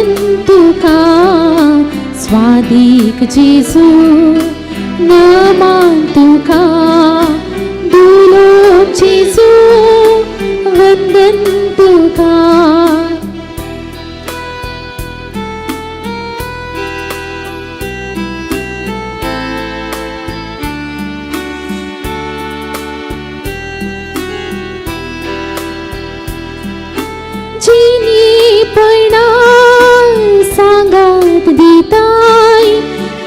वंदन तुका. स्वादीक जेजू नमान तुका, दुलोब जेजू वंदन तुका. जिणेपणा सांगात दिताय,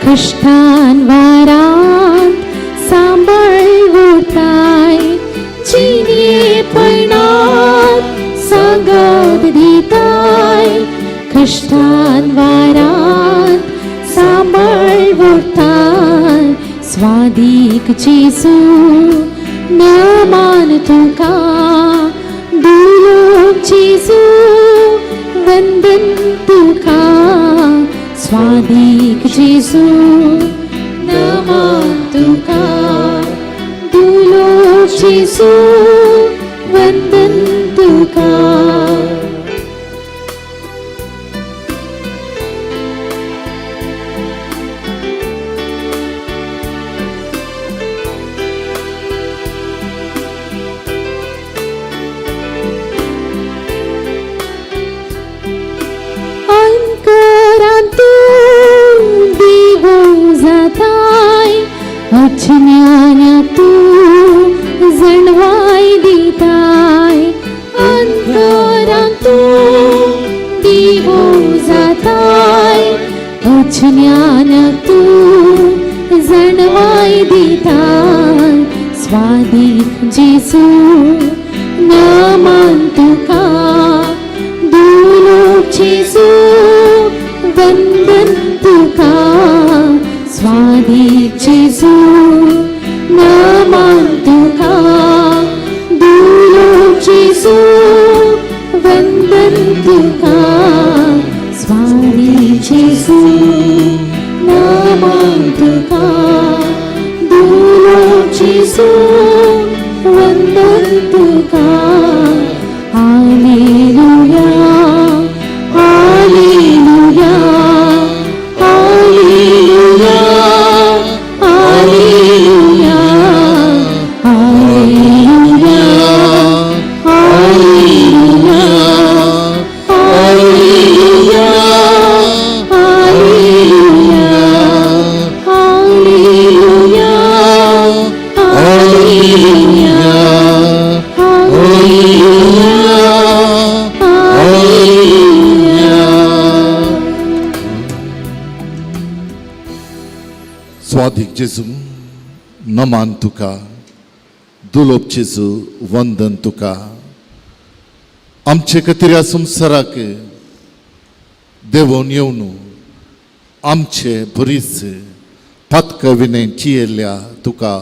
कश्टान वारांत सांबाळ उरताय. जिणेपणात सांगात दिताय, कश्टान वारांत सांबाळ उरताय. स्वादीक जेजू नमान तुका, दुलोब जेजू वंदन तुका. स्वादीक जेजू नमान तुका, दुलोब जेजू वंदन तुका. अंतरांतून दिवो जाताय, अज्ञानातून जाणवाय दिताय. अंतरांतून दिवो जाताय, अज्ञानातून जाणवाय दिताय. स्वादीक जेजू नमान तुका, दुलोब जेजू वंदन तुका. स्वादीक जेजू नमान तुका, दुलोब जेजू वंदन तुका. स्वादीक जेजू नमान तुका, दुलोब जेजू वंदन तुका. Hallelujah, hallelujah, hallelujah, hallelujah, hallelujah, hallelujah, hallelujah, hallelujah, hallelujah, hallelujah, hallelujah, hallelujah. स्वादीक जेजू नमान तुका, दुलोब जेजू वंदन तुका. आमचे खातीर ह्या संवसाराक देवून येवन आमचे बरीच पातक विणे जियेल्ल्या तुका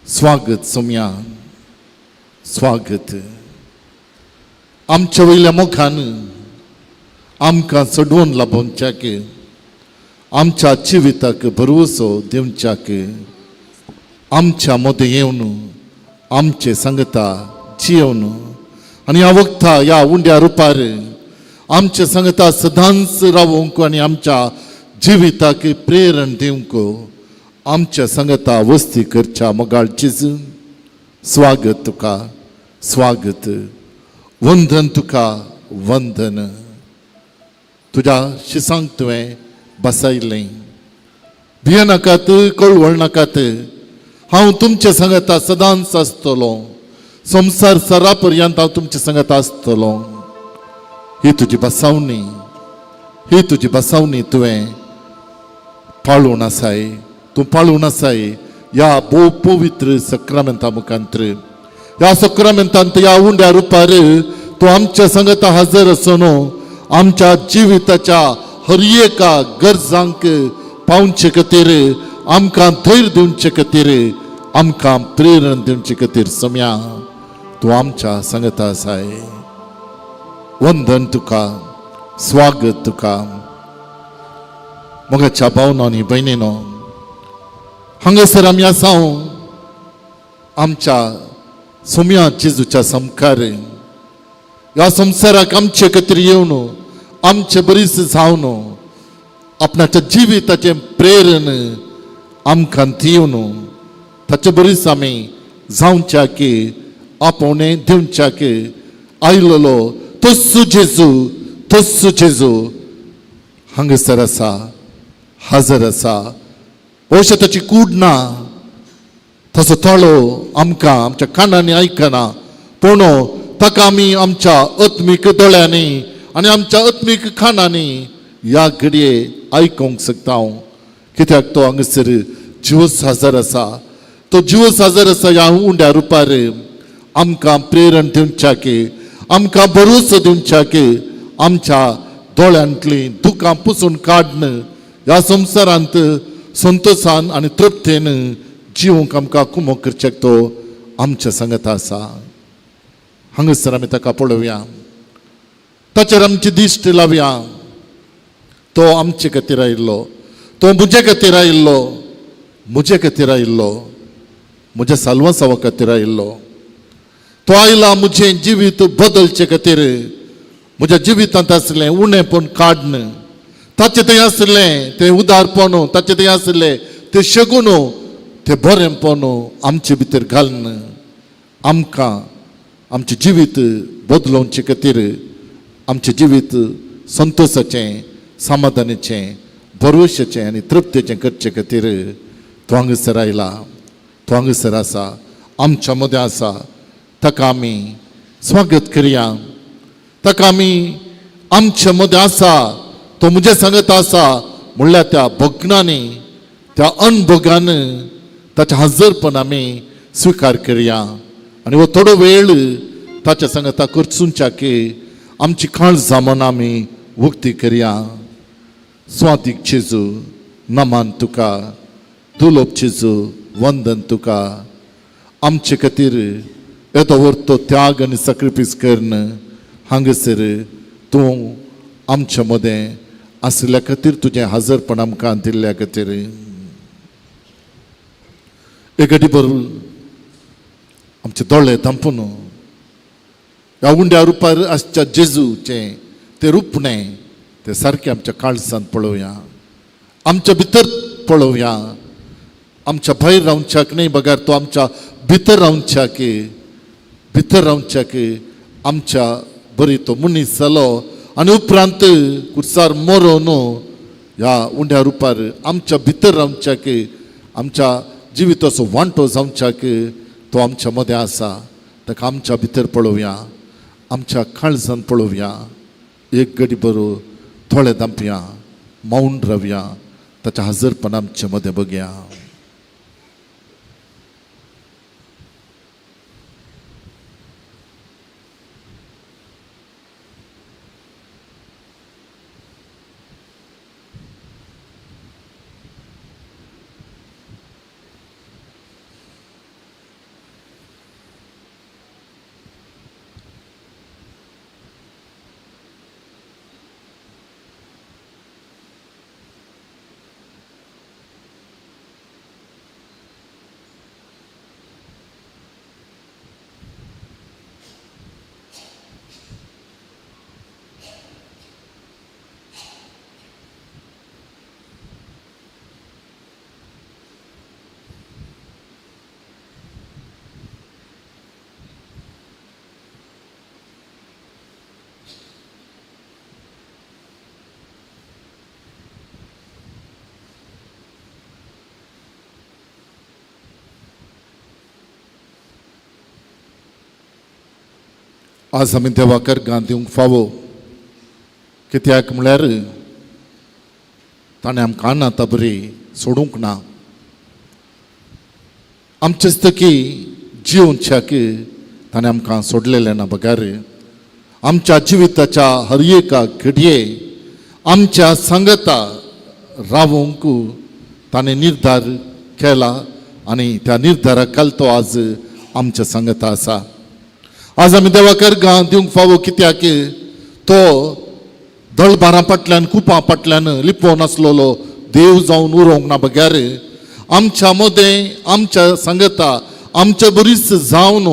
स्वागत सोम्या, स्वागत. आमच्या वयल्या मोगान आमकां चडोवन लाभोवच्याक, आमच्या जिविताक भरवसो दिवच्याक आमच्या मदें येवन आमचे सांगता जियेवन आनी ह्या वखदा ह्या उंड्या रुपार आमचे सांगता सदांच रावोवंक आनी आमच्या जिविताक प्रेरण दिवंक आमच्या सांगता वस्ती करच्या मोगाळ जेजू, स्वागत तुका, स्वागत. वंदन तुका, वंदन. तुज्या शिसांक तुवें बसयलें, भियनाकात, कळवळ नाकात, हांव तुमचे सांगता सदांच आसतलो, संवसार सरा पर्यंत हांव तुमचे सांगता आसतलो. ही तुजी बसावणी, ही तुजी बसावणी तुवें पाळून आसाय, तूं पाळून आसाय ह्या भोव पवित्र सक्रामेंता मुखांत्र. ह्या सक्रामेंतांत ह्या उंड्या रुपार तूं आमच्या संगता हजर आसून आमच्या जिविताच्या हर एका गरजांक पावचे खातीर, आमकां धैर्य दिवचे खातीर, आमकां प्रेरण दिवचे खातीर सम्या तूं आमच्या संगता आसाय. वंदन तुका, स्वागत तुका. मोगाच्या भावनो आनी भयणीनो, हांगासर आमी आसा आमच्या सोम्या जेजूच्या सामकार. ह्या संवसाराक आमचे खातीर येवन आमचे बरीच जावन आपणाच्या जिविताचें प्रेरण आमकां दिवन ताचे बरीच आमी जावच्याक आपोवणें दिवच्याक आयलेलो तस्सू जेजू, तस्सू जेजू हांगासर आसा, हजर आसा. अशें ताची कूड ना, ताचो ताळो आमकां आमच्या कानांनी आयकना, पूण ताका आमी आमच्या आत्मीक दोळ्यांनी आनी आमच्या आत्मीक कानांनी ह्या घडये आयकूंक शकता. कित्याक तो हांगासर जिवस हजर आसा. तो जिवस हजर आसा ह्या उंड्या रुपार आमकां प्रेरण दिवच्याक, आमकां भरोसो दिवच्याक, आमच्या दोळ्यांतलीं दुकां पुसून काडून ह्या संवसारांत संतोशान आनी तृप्तेन जिवंक आमकां कुमक करच्याक तो आमच्या सांगत आसा. हांगासर आमी ताका पळोवया, ताचेर आमची दिश्ट लावया. तो आमचे खातीर आयिल्लो, तो म्हजे खातीर आयिल्लो, म्हजे खातीर आयिल्लो, म्हज्या साल्वासांवा खातीर आयिल्लो. तो आयला म्हजें जिवीत बदलचे खातीर, म्हज्या जिवितांत आसलें उणेपण काडून ताचें थंय आसलें तें उदारपण, ताचें थंय आसलें तें शगून, तें बरेंपण आमचे भितर घालून आमकां आमचें जिवीत बदलोवचे खातीर, आमचें जिवीत संतोशाचें, समाधानाचें, भरवशाचें आनी तृप्तेचें करचे खातीर तो हांगासर आयला. तो हांगासर आसा, आमच्या मदें आसा. ताका आमी स्वागत करया. ताका आमी आमच्या मदें आसा, तो म्हजें सांगत आसा म्हणल्यार त्या भग्नांनी, त्या अनभोगान ताचें हजरपण आमी स्विकार करया आनी हो थोडो वेळ ताच्या सांगता करचुंच्या की आमची काळजां मनां आमी उक्ती करया. स्वातीक जेजू, नमान तुका. दुलोब जेजू, वंदन तुका. आमचे खातीर येदो व्हडलो त्याग आनी sacrifice करून हांगासर तूं आमच्या मदें आशिल्ल्या खातीर, तुजें हजरपण आमकां दिल्ल्या खातीर. एक घडी भर आमचे दोळे धांपून ह्या उंड्या रुपार आसच्या जेजूचें तें रुपणें तें सारकें आमच्या काळजांत पळोवया, आमच्या भितर पळोवया. आमच्या भायर रावच्याक न्हय बगर तो आमच्या भितर रावच्याक, भितर रावच्याक आमच्या बरी तो मनीस जालो आनी उपरांत कुर्सार मरोन ह्या उंड्या रुपार आमच्या भितर रावच्याक, आमच्या जिविताचो वांटो जावच्याक तो आमच्या मदें आसा. ताका आमच्या भितर पळोवया, आमच्या काळजान पळोवया. एक घडी बरो दोळे धांपया, मौन रावया, ताच्या हजरपण आमच्या मदें बघया. आज आमी देवाक अर्गां दिवंक फावो, कित्याक म्हळ्यार ताणें आमकां अनाथा बरी सोडूंक ना. आमचे की जिवच्याक ताणें आमकां सोडलेलें ना, बगर आमच्या जिविताच्या हर एका घडये आमच्या सांगता रावूंक ताणें निर्धार केला आनी त्या निर्धाराक तो आज आमच्या सांगता आसा. आज आमी देवाक अर्गां दिवंक फावो, कित्याक तो दळबारां फाटल्यान, कुपां फाटल्यान लिपोवन आसलेलो देव जावन उरोवंक ना, बगर आमच्या मदें, आमच्या सांगता, आमच्या बरीच जावन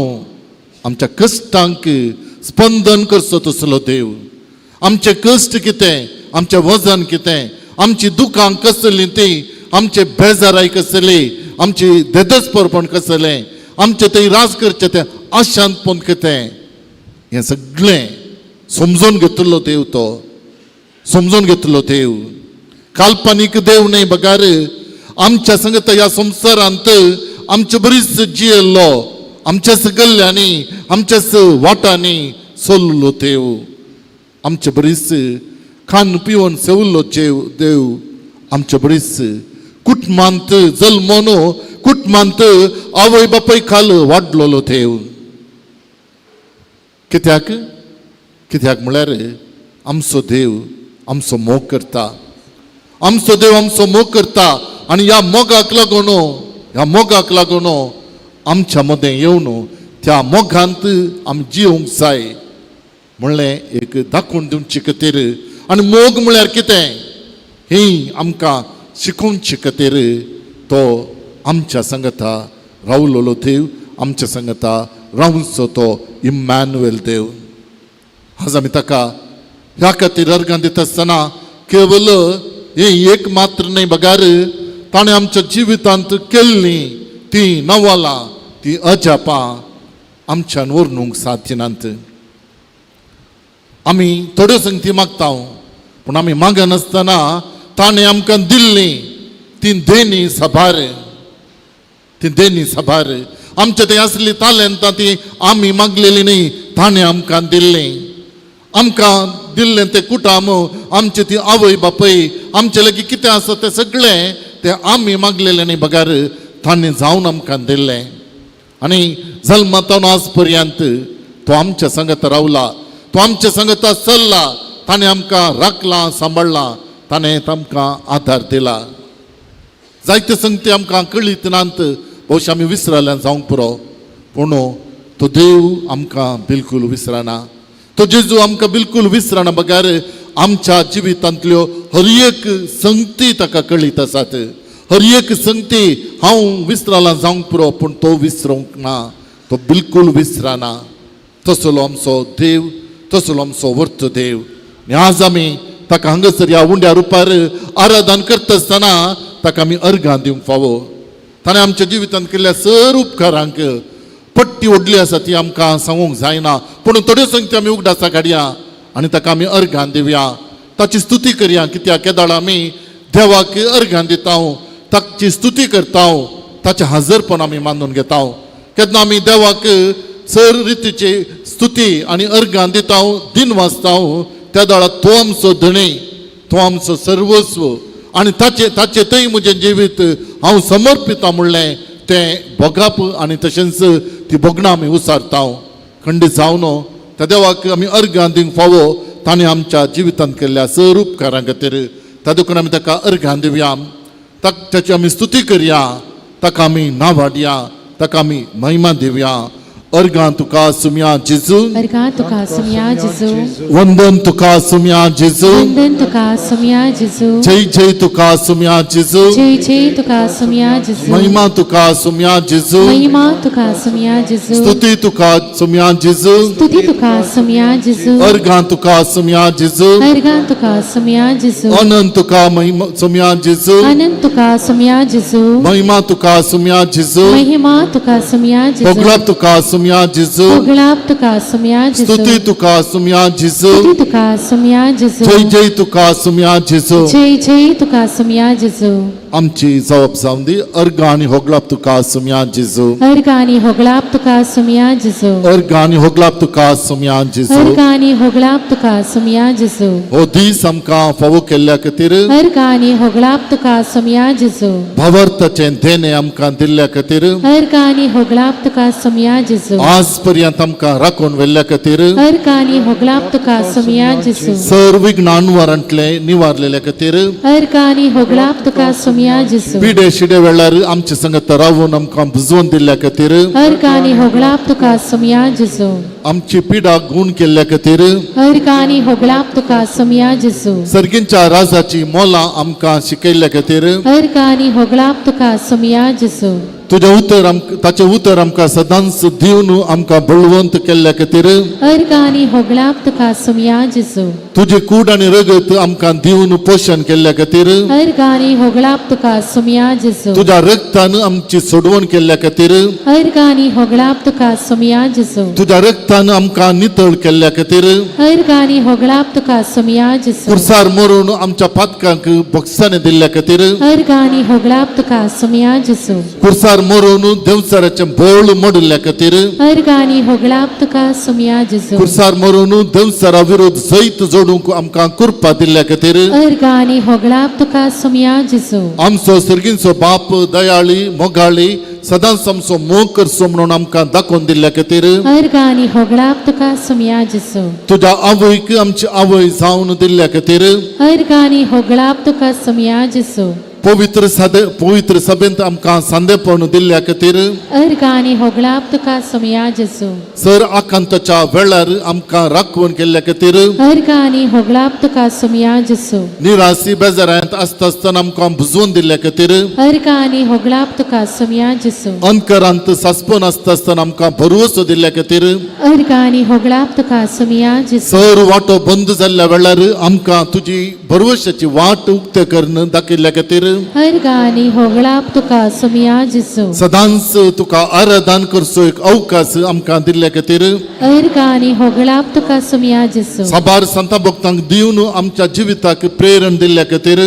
आमच्या कश्टांक स्पंदन करचो तसलो देव, आमचे कश्ट कितें, आमचें वजन कितें, आमची दुकां कसलीं ती, आमचे बेजाराय कसली, आमची देदस्परपण कसलें, आमचें थंय राज करचें तें अशांतपण कितें, हें सगळें समजून घेतिल्लो देव तो, समजून घेतलो देव. काल्पनीक देव न्हय बगार आमच्या संगत ह्या संवसारांत आमचे बरीच जियेल्लो, आमच्याच गल्ल्यांनी आमच्याच वाटांनी चल्लो देव, आमचे बरीच खान पिवन सेवल्लो देव, आमचे बरीच कुटुंबांत जल्मोन कुटुंबांत आवय बापाय खाल वाडलोलो देव. कित्याक? कित्याक म्हळ्यार आमचो देव आमचो मोग करता, आमचो देव आमचो मोग करता आनी ह्या मोगाक लागून, ह्या मोगाक लागून आमच्या मदें येवन त्या मोगांत आमी जिवंक जाय म्हणलें एक दाखोवन दिवचे खातीर. आनी मोग म्हळ्यार कितें ही आमकां शिकोवचे खातीर तो आमच्या संगता रावलोलो देव, आमच्या संगता रावचो तो इम्मॅन्युएल देव. आज आमी ताका ह्या खातीर अर्गां दिता आसतना केवल हें एक मात्र न्हय बगार ताणें आमच्या जिवितांत केल्लीं तीं नवलां, तीं अजापां आमच्यान व्हरूंक साध्य नात. आमी थोड्यो संगती मागता, पूण आमी मागनासतना ताणें आमकां दिल्लीं तीं देणी साबार, ती देणी साबार. आमच्या थंय आसली तालेंतां ती आमी मागलेली न्हय, ताणें आमकां दिल्लीं. आमकां दिल्लें तें कुटाम, आमची ती आवय बापूय, आमचे लागीं कितें आसा तें सगळें तें आमी मागलेलें न्हय बगार ताणें जावन आमकां दिल्लें. आनी जल्मातावन आज पर्यंत तो आमच्या संगत रावला, तो आमच्या संगता चल्ला, ताणें आमकां राखलां, सांबाळ्ळां, ताणें आमकां आदार दिला. जायते संगती आमकां कळीत नात, भोवशा आमी विसरल्यान जावंक पुरो, पूण तो देव आमकां बिलकूल विसरना, तो जेजू आमकां बिलकूल विसरना बगार आमच्या जिवितांतल्यो हर एक संगती ताका कळीत आसात. हर एक संगती हांव विसरलां जावंक पुरो, पूण तो विसरूंक ना, तो बिलकूल विसरना. तसलो आमचो देव, तसलो आमचो वर्त देव. आनी आज आमी ताका हांगासर ह्या उंड्या रुपार आराधन करता आसतना ताका आमी अर्गां दिवंक फावो. ताणें आमच्या जिवितांत केल्ल्या सर उपकारांक पट्टी ओडली आसा ती आमकां सांगूंक जायना, पूण थोड्यो संगती आमी उगडासा काडया आनी ताका आमी अर्गां दिवया, ताची स्तुती करया. कित्याक केदाळ आमी देवाक अर्गां दिता, ताची स्तुती करता, ताचें हाजरपण आमी मानून घेता. केन्ना आमी देवाक सर रितीची स्तुती आनी अर्गां दिता, दिन वाचता, त्या वेळार तो आमचो धणी, तो आमचो सर्वस्व आनी ताचे ताचे थंय म्हजें जिवीत हांव समर्पिता म्हणलें तें भोगाप आनी तशेंच ती भोगणां आमी उसारता. खंडीत जावन त्या देवाक आमी अर्गां दिवंक फावो ताणें आमच्या जिवितांत केल्ल्या सर उपकारां खातीर. त्या देखून आमी ताका अर्गां दिवया, ताची आमी स्तुती करया, ताका आमी नांवाडया, ताका आमी महिमा दिवया. अर्गां तुका सुम्या जेजू. अर्गां तुका सुमया जेजू. वंदन तुका सुम्या जेजू. वंदन तुका सुमया जेजू. जय जय तुका सुम्या जेजू. जय जय तुका सुमया जेजू. महिमा तुका सुम्या जेजू. महिमा तुका सुमया जेजू. स्तुती तुका सुम्या जेजू. स्तुती तुका सुमया जेजू. अर्गां तुका सुम्या जेजू. अर्गां तुका सुमया जेजू. अनंत तुका महिमा सुम्या जेजू. अनंत तुका सुमया जेजू. महिमा तुका सुम्या जेजू. महिमा तुका सुमया जेजू. होगळाप तुका सुम्या जेजू. होगळाप तुका सुमया जेजू. स्तुती तुका सुम्या जेजू. स्तुती तुका सुमया जेजू. जय जय तुका सुम्या जेजू. जय जय तुका सुमया जेजू. आमची जबाब जावन दी. अर्गां आनी होगळाप तुका सुम्या जेजू. अर्गां आनी होगळाप तुका सुमया जेजू. अर्गां आनी होगळाप तुका सुम्या जेजू. अर्गां आनी होगळाप तुका सुमया जेजू. हो दीस आमकां फावो केल्ल्या खातीर. अर्गां आनी होगळाप तुका सुमया जेजू. भावार्थाचें देणें आमकां दिल्ल्या खातीर. अर्गां आनी होगळाप तुका सुमया जेजू. आज पर्यंत आमकां राखून व्हेल्ल्या खातीर. अर्गां आनी होगळाप तुका सुमया जेजू. सर विघ्न अनवरांतले निवारलेल्या खातीर. अर्गां आनी होगळाप तुका सुमया जेजू. पिडे शिडे वेळार आमचे संगत रावून आमकां बुजोवन दिल्ल्या खातीर. अर्गां आनी होगळाप तुका सुमया जेजू. आमची पिडा गुण केल्ल्या खातीर. अर्गां आनी होगळाप तुका सुमया जेजू. सर्गींच्या राजाची मोलां आमकां शिकयल्ल्या खातीर. अर्गां आनी होगळाप तुका सुमया जेजू. तुजें उतर ताचें उतर आमकां सदांच दिवन आमकां बळवंत केल्ल्या खातीर। अर्गां आनी होगळाप तुका सोमया जेजू। तुजी कूड आनी रगत आमकां दिवन पोशण केल्ल्या खातीर। अर्गां आनी होगळाप तुका सोमया जेजू। तुज्या रगतान आमची सोडवण केल्ल्या खातीर। अर्गां आनी होगळाप तुका सोमया जेजू। तुज्या रगतान आमकां नितळ केल्ल्या खातीर। अर्गां आनी होगळाप तुका सोमया जेजू। कुर्सार मरून आमच्या पातकांक बक्षाने दिल्ल्या खातीर। अर्गां आनी होगळाप तुका सोमया जेजू। कुर्सार मरून देंवचाराचें बोळ मोडिल्ल्या खातीर। अर्गां आनी होगळाप तुका सोमया जेजू। कुर्सार मरून देंवचारा विरोध जैत जोडूंक आमकां कृपा दिल्ल्या खातीर। अर्गां आनी होगळाप तुका सोमया जेजू। आमचो सर्गींचो बाप दयाळी मोगाळी सदांच आमचो मोग करचो म्हणून आमकां दाखोवन दिल्ल्या खातीर। अर्गां आनी होगळाप तुका सोमया जेजू। तुज्या आवयक आमची आवय जावन दिल्ल्या खातीर। अर्गां आनी होगळाप तुका सोमया जेजू। पवित्र सादे पवित्र सभेंत आमकां सांदेपण दिल्ल्या खातीर। अर्गां आनी होगळाप तुका सोमया जेजू। सर आकांताच्या वेळार आमकां राखवण केल्ल्या खातीर। अर्गां आनी होगळाप तुका सोमया जेजू। निराशी बेजारांत आसता आसतना आमकां बुजोवन दिल्ल्या खातीर। अर्गां आनी होगळाप तुका सोमया जेजू। अंधकारांत सासपून आसता आसतना आमकां भरवसो दिल्ल्या खातीर। अर्गां आनी होगळाप तुका सोमया जेजू। सर वाटो बंद जाल्ल्या वेळार आमकां तुजी भरवशाची वाट उक्ते करून दाखयल्ल्या खातीर। अर्गां आनी होगळाप तुका सोमया जेजू। सदांच तुका आराधन करचो एक अवकाश आमकां दिल्ल्या खातीर। अर्गां आनी होगळाप तुका सोमया जेजू। साबार संता भक्तांक दिवन आमच्या जिविताक प्रेरण दिल्ल्या खातीर।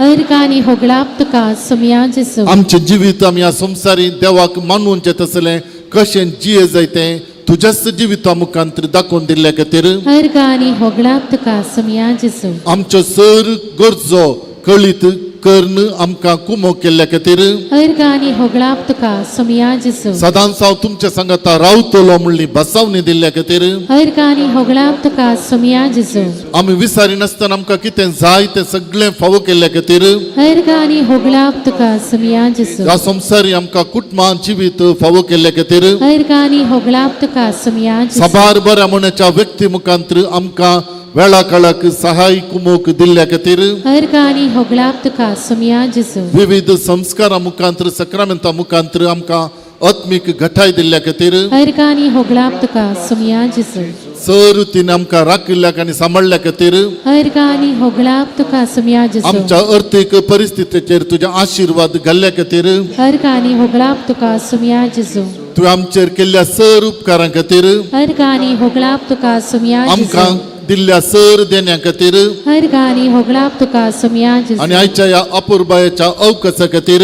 अर्गां आनी होगळाप तुका सोमया जेजू। आमचें जिवीत आमी ह्या संवसारी देवाक मानूनचें तसलें कशें जिये जाय तें तुज्याच जिविता मुखांत दाखोवन दिल्ल्या खातीर। अर्गां आनी होगळाप तुका सोमया जेजू। आमच्यो सर गरजो कळीत करून आमकां कुमो केल्ल्या खातीर। अर्गां आनी होगळाप तुका सोमया जेजू। सदांच हांव तुमच्या सांगाता रावतलो म्हणली बसावणी दिल्ल्या खातीर। अर्गां आनी होगळाप तुका सोमया जेजू। आमी विसारी नासतना आमकां कितें जाय तें सगळें फावो केल्ल्या खातीर। अर्गां आनी होगळाप तुका सोमया जेजू। ह्या संवसारी आमकां कुटुंबां जिवीत फावो केल्ल्या खातीर। अर्गां आनी होगळाप तुका सोमया जेजू। साबार बऱ्या मनाच्या व्यक्ती मुखांत आमकां वेळा काळाक सहाय कुमोक दिल्ल्या खातीर। अर्गां आनी होगळाप तुका सोमया जेजू। विविध संस्कारा मुखांत सक्रामेंता मुखांत आमकां आत्मीक घटाय दिल्ल्या खातीर। अर्गां आनी होगळाप तुका सोमया जेजू। सर तिने आमकां राखिल्ल्या आनी सांबाळ्ळ्या खातीर। अर्गां आनी होगळाप तुका सोमया जेजू। आमच्या अर्थीक परिस्थितीचेर तुजे आशिर्वाद घाल्ल्या खातीर। अर्गां आनी होगळाप तुका सोमया जेजू। तुवें आमचेर केल्ल्या सर उपकारां खातीर। अर्गां आनी होगळाप तुका सोमया जेजू। आमकां दिल्ल्या सर देण्या खातीर। अर्गां आनी होगळाप तुका सोमया जेजू। आनी आयच्या ह्या अपुरबायेच्या अवकाशा खातीर।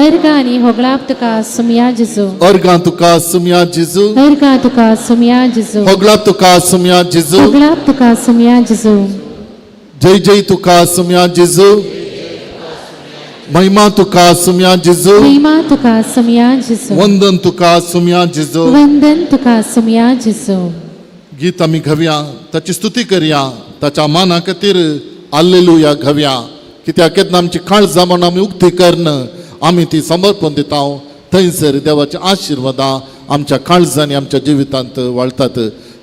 अर्गां आनी होगळाप तुका सोमया जेजू। अर्गां तुका सोमया जेजू। अर्गां तुका सोमया जेजू। होगळाप तुका सोमया जेजू। होगळाप तुका सोमया जेजू। जय जय तुका सोमया जेजू। महिमा तुका सोमया जेजू। महिमा तुका सोमया जेजू। वंदन तुका सोमया जेजू। वंदन तुका सोमया जेजू। गीत आमी घेवया, ताची स्तुती करया, ताच्या माना खातीर आल्लेलुया घेवया। कित्याक केन्ना आमची काळजां म्हण आमी उक्ती करून आमी ती समर्पण दिता थंयसर देवाच्या आशिर्वादां आमच्या काळजांनी आमच्या जिवितांत वाळतात।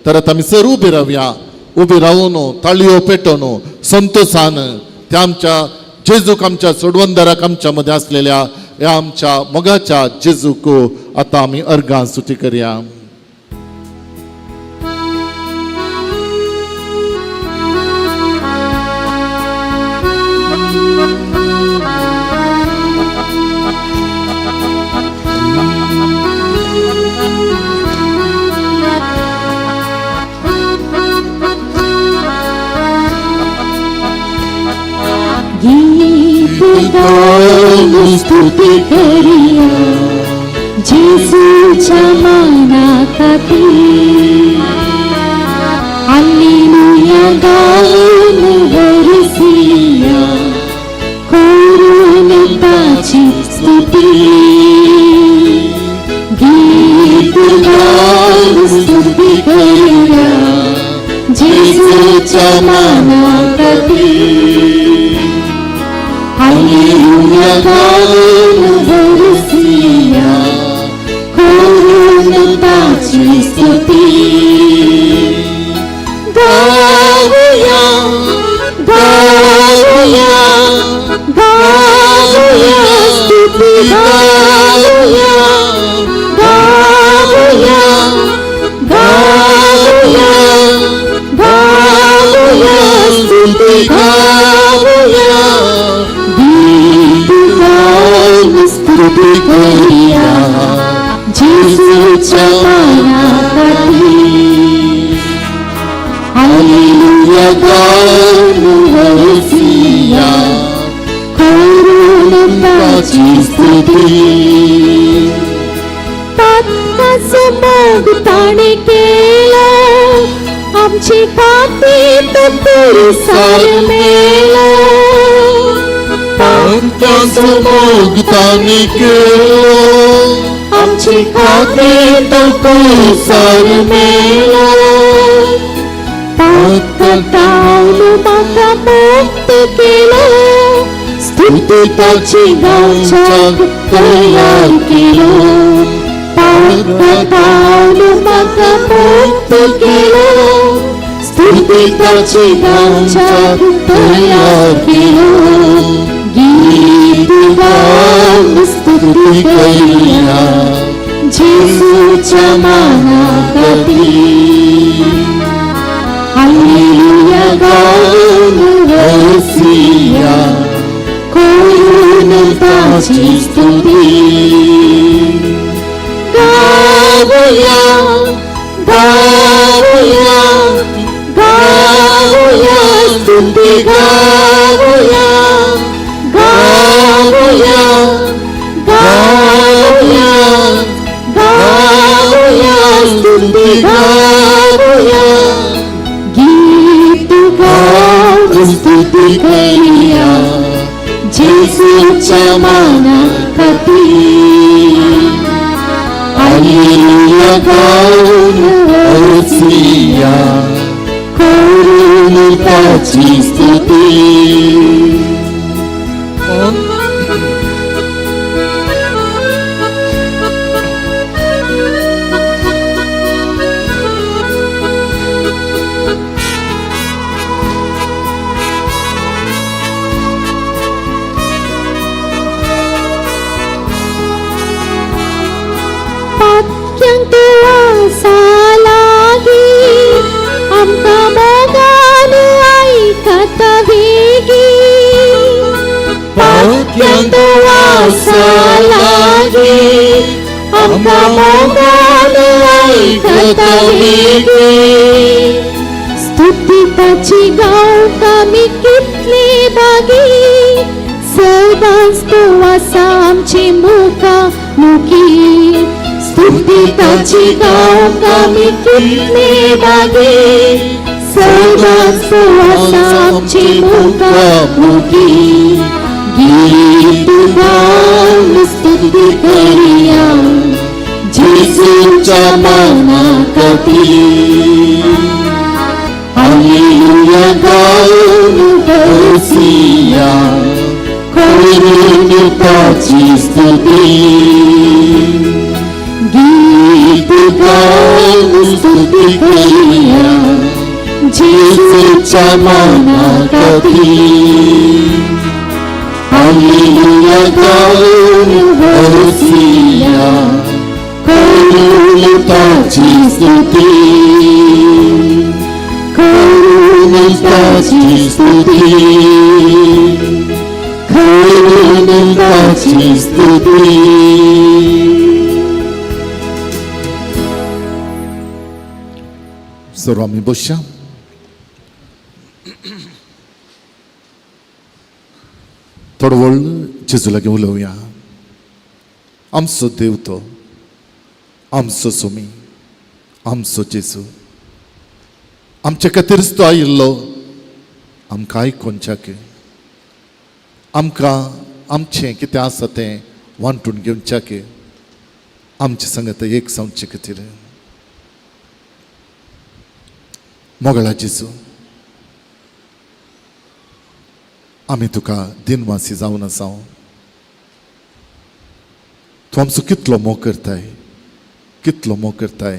तर आतां आमी सर उबी रावया, उबी रावून ताळयो पेटोवन संतोसान त्या आमच्या जेजूक आमच्या सोडवंदराक आमच्या मदें आसलेल्या ह्या आमच्या मोगाच्या जेजूक आतां आमी अर्गां स्तुती करया। गीत गाऊन स्तुती करिया जेजूच्या मानाखातीर। हालेलुया गाऊन वरसिया करून ताची स्तुती। गीत गाऊन स्तुती करिया जेजूच्या मानाखातीर। हालेलुया गाऊन वरसिया करून ताची स्तुती। गाऊया गाऊया गाऊया स्तुती गाऊया। गावया, गीत गावन स्तुती करूया जेजूच्या माना खातीर. हालेलुया गावन वरसिया, करून ताची स्तुती. पातकाचो मोग ताणें केलो, आमचे खातीर तो पुरसार मेलो. पातकाचो मोग ताणें केलो, आमचे खातीर तो पुरसार मेलो. पातकावून म्हाका मुक्त केलो, स्तुती ताची गावच्याक तयार केलो. पातकावून म्हाका मुक्त केलो, स्तुती ताची गावच्याक तयार केलो. गीत गावन स्तुती करूया जेजूच्या माना खातीर. हालेलुया गावन वरसिया, करून ताची स्तुती. गावया, गावया, गावया स्तुती गावया, गावया, गावया, गावया स्तुती गावया. गीत गावन स्तुती करूया जेजूच्या माना खातीर. हालेलुया गावन वरसिया, करून ताची स्तुती. पातक्यांक तूं आसा लागीं, आमकां मोगान आयकता वेगीं. पातक्यांक तूं आसा लागीं, आमकां मोगान आयकता वेगीं. स्तुती ताची गावंक आमी कितली भागी, सदांच तूं आसा आमचे मुखा मुखी. स्तुती ताची गावंक आमी कितली भागी, सदांच तूं आसा आमचे मुखा मुखी. गीत गावन स्तुती करूया जेजूच्या माना खातीर. हालेलुया गावन वरसिया, करून ताची स्तुती. गीत गावन स्तुती करूया जेजूच्या माना खातीर. हालेलुया गावन वरसिया, करून ताची स्तुती, करून ताची स्तुती, करून ताची स्तुती. सर्व आमी बसया. थोडो वेळ जेजू लागीं उलोवया. आमचो देव तो, आमचो सोमी, आमचो जेजू, आमच्या खातीरच तो आयिल्लो, आमकां आयकोनच्याक, आमकां आमचें कितें आसा तें वांटून घेवच्याक, आमचे संगत एक जावचे खातीर. मोगळा जेजू, आमी तुका दिनवासी जावन आसा. तूं आमचो कितलो मोग करताय, कितलो मोग करताय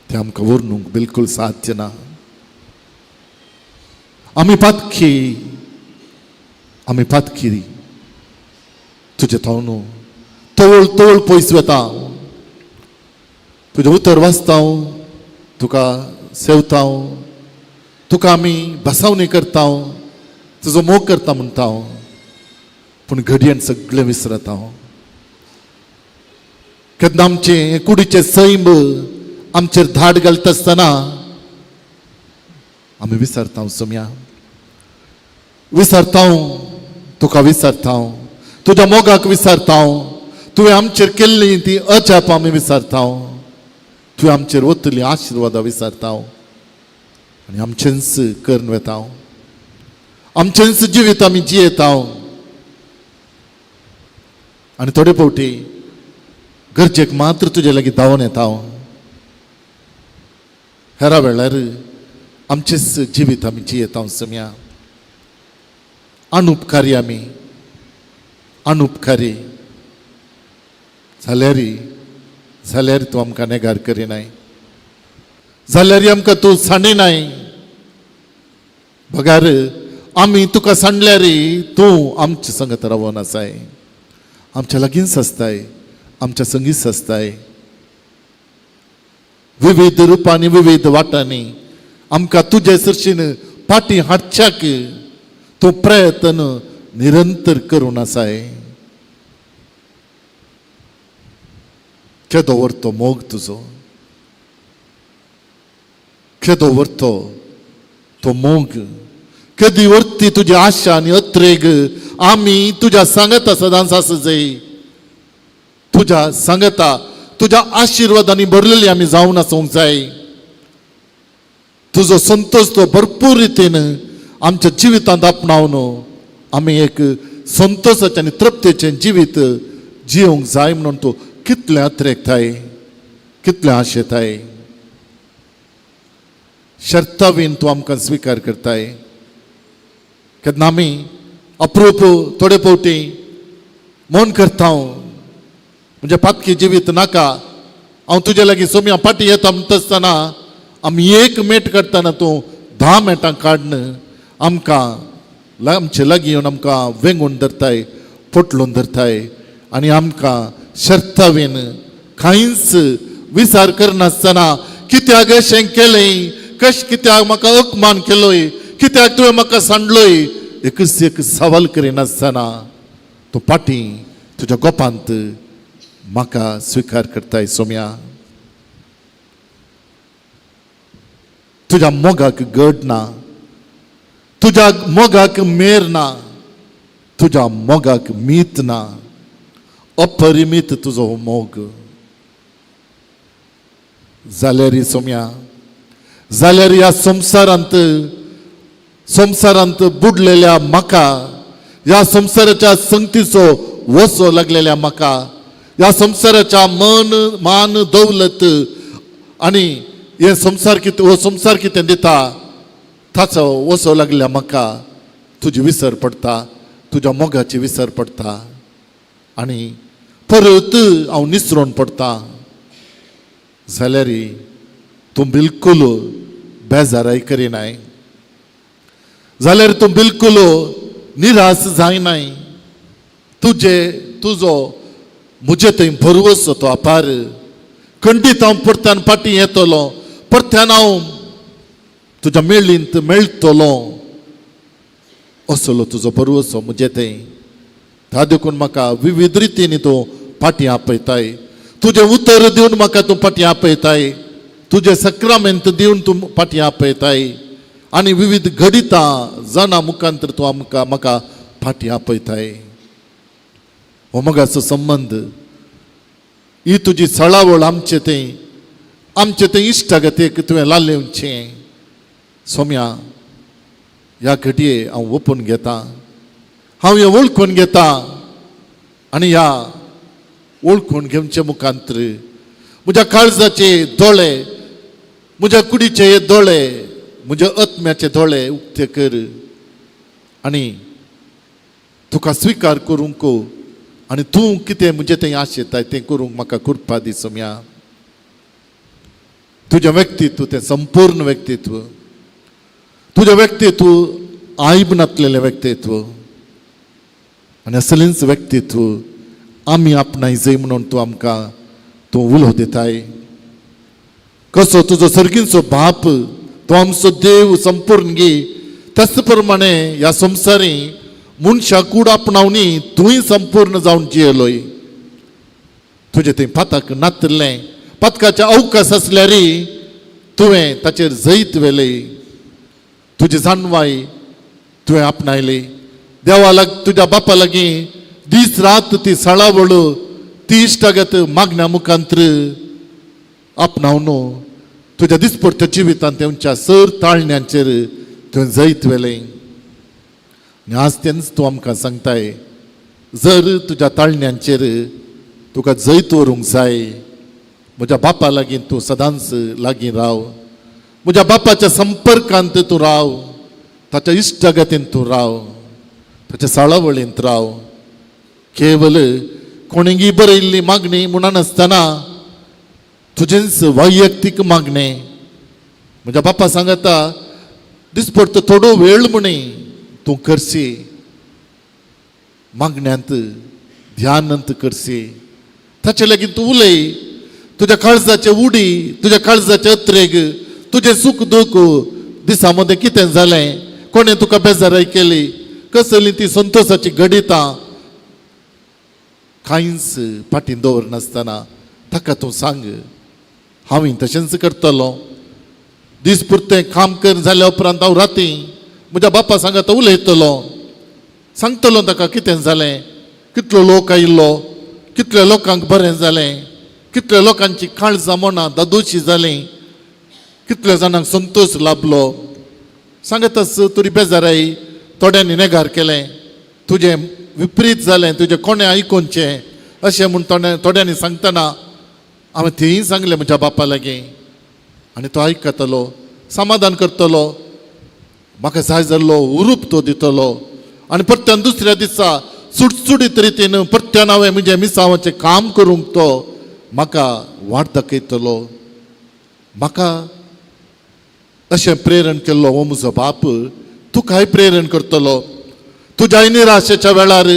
तें आमकां वर्णूंक बिलकूल साध्य ना. आमी पातकी, आमी पातकी, तुजे थावन तवळ तवळ पयस वता. तुजें उतर वाचता, तुका सेवता. तुका आमी बसावणी करता, तुजो मोग करता म्हणटा, पूण घडयेन सगळें विसरता. केन्ना आमचें कुडीचें सैम आमचेर धाड घालता आसतना आमी विसरता सोम्या, विसरता, तुका विसरता, तुज्या मोगाक विसरता. तुवें आमचेर केल्ली ती अजाप आमी विसरता, तुवें आमचेर वतली आशिर्वादां विसरता आनी आमचेंच करून वता, आमचेंच जिवीत आमी जियेता. आनी थोडे फावटी गरजेक मात्र तुजे लागीं धांवन येता, हेरा वेळार आमचेंच जिवीत आमी जियेता सोम्या. अनुपकारी आमी, अनुपकारी जाल्यार जाल्यार तूं आमकां नेगार करिनाय, जाल्यार आमकां तूं सांडिनाय. बगार आमी तुका सांडल्यार तूं आमचे संगत रावोन आसाय, आमच्या लागींच आसताय, आमच्या संगीच आसताय. विविध रुपांनी, विविध वाटांनी आमकां तुजे सरशीन फाटीं हाडच्याक तूं प्रयत्न निरंतर करून आसाय. केदो व्हरतो मोग तुजो, केदो व्हरतो तो मोग, केदी व्हरती तुजी आशा आनी अत्रेग. आमी तुज्या सांगता सदांच आसा जाय, तुज्या सांगता तुज्या आशिर्वादांनी भरलेली आमी जावन आसूंक जाय. तुजो संतोश तो भरपूर रितीन आमच्या जिवितांत आपणावन आमी एक संतोशाचें आनी तृप्तेचें जिवीत जिवंक जाय म्हणून तूं कितलें अत्रेकताय, कितलें आशेताय. शर्तावीन तूं आमकां स्विकार करताय. केन्ना आमी अप्रूप थोडे फावटी मौन करता, म्हणजे पातकी जिवीत नाका, हांव तुजे लागीं सोम्या फाटीं येता म्हणटा आसतना आमी एक मेट काडटना तूं 10 मेटां काडून आमकां आमचे लागीं येवन आमकां वेंगून धरताय, पोटलून धरताय आनी आमकां शर्तावीन कांयच विचार करनासतना कित्याक अशें केलें, कश कित्याक म्हाका अपमान केलोय, कित्याक तुवें म्हाका सांडलोय, एकच एक सवाल करिनासतना तूं फाटीं तुज्या गोपांत म्हाका स्विकार करताय सोम्या. तुज्या मोगाक गड ना, तुज्या मोगाक मेर ना, तुज्या मोगाक मीत ना, अपरिमीत तुजो मोग. जाल्यार सोम्या, जाल्यार ह्या संवसारांत संवसारांत बुडलेल्या म्हाका, ह्या संवसाराच्या संगतीचो वसो लागलेल्या म्हाका, ह्या संवसाराच्या मन मान दौलत आनी हे संवसार कितें, हो संवसार कितें दिता ताचो वसो लागल्या म्हाका तुजी विसर पडटा, तुज्या मोगाची विसर पडटा आनी परत हांव निसरोन पडटा. जाल्यार तूं बिलकूल बेजाराय करिनाय, जाल्यार तूं बिलकूल निराश जायनाय. तुजे तुजो म्हजे थंय भरवसो तो अपार. खंडीत हांव परत्यान फाटीं येतलो, परत्यान हांव तुज्या मेळींत मेळटलो असलो तुजो भरवसो म्हजे थंय. ता देखून म्हाका विविध रितींनी तूं फाटीं आपयताय, तुजें उतर दिवन म्हाका तूं फाटीं आपयताय, तुजें सक्रामेंत दिवन तूं फाटीं आपयताय आनी विविध घडितां जाणां मुखांतर तूं आमकां म्हाका फाटीं आपयताय. हो मोगाचो संबंद, ही तुजी सळावळ आमचे थंय, आमचे थंय इश्टागतीक तुवें लालेवचें सोम्या. ह्या घडये हांव ओपून घेता, हांव हें वळखून घेता आनी ह्या वळखून घेवचे मुखांतर म्हज्या काळजाचे दोळे, म्हज्या कुडीचे दोळे, म्हज्या आत्म्याचे दोळे उक्ते कर आनी तुका स्विकार करूंक आनी तूं कितें म्हजें तें आशेताय तें करूंक म्हाका कृपा दी सोम्या. तुजें व्यक्तित्व तें संपूर्ण व्यक्तित्व, तुजें व्यक्तित्व आयब नासलेलें व्यक्तित्व आनी असलेंच व्यक्तित्व आमी आपणाय जाय म्हणून तूं आमकां तूं उलो दिताय. कसो तुजो सर्गींचो बाप तो आमचो देव संपूर्ण गी. त्याच प्रमाणे ह्या संवसारी मनशा कूड आपणावनी तूंय संपूर्ण जावन जियेलोय. तुजें थंय पातक नातलें, पातकाचे अवकाश आसल्यार तुवें ताचेर जैत व्हेलें. तुजी जाणवाय तुवें आपणायली. देवा लाग तुज्या बापा लागीं दीस रात ती सळावळ, ती इश्टागत मागण्या मुखांत्र आपणावन तुज्या दिसपडत्या जिवितांत तेंच्या सर ताळण्यांचेर तुवें जैत व्हेलें. आनी आज तेंच तूं आमकां सांगताय, जर तुज्या ताळण्यांचेर तुका जैत व्हरूंक जाय, म्हज्या बापा लागीं तूं सदांच लागीं राव, म्हज्या बापाच्या संपर्कांत तूं राव, ताच्या इश्टागतींत तूं राव, ताच्या साळावळींत राव. केवल कोणेंगी बरयल्ली मागणी म्हणनासतना तुजेंच वैयक्तीक मागणें. म्हज्या बापा सांगता, दिसपडतो थोडो वेळ म्हणी तूं करशी, मागण्यांत ध्यानंत करशी, ताचे लागीं तूं उलय. तुज्या काळजाचे उडी, तुज्या काळजाचे अत्रेग, तुजें सूख दूख, दिसा मदें कितें जालें, कोणें तुका बेजाराय केली, कसली ती संतोशाची घडितां, कांयच फाटीं दवरनासतना ताका तूं सांग. हांवूय तशेंच करतलो. दीस पुरतें काम कर जाल्या उपरांत हांव राती म्हज्या बापा सांगात उलयतलो, सांगतलो ताका कितें जालें, कितलो लोक आयिल्लो, कितल्या लोकांक बरें जालें, कितल्या लोकांची काळजां मनां दादोशी जालीं, कितल्या जाणांक संतोश लाभलो. सांगतच तुरी बेजाराय थोड्यांनी नेगार केलें, तुजें विपरीत जालें, तुजें कोणें आयकुचें अशें म्हूण थोड्यांनी सांगतना हांवें तेंय सांगलें म्हज्या बापा लागीं. आनी तो आयकतलो, समाधान करतलो, म्हाका जाय जाल्लो उरूप तो दितलो. आनी परत्यान दुसऱ्या दिसा सुटसुटीत रितीन परत्यान हांवें म्हजें मिसांवाचें काम करूंक तो म्हाका वाट दाखयतलो. म्हाका अशें प्रेरण केल्लो हो म्हजो बाप तुकाय प्रेरण करतलो. तुज्या निराशेच्या वेळार,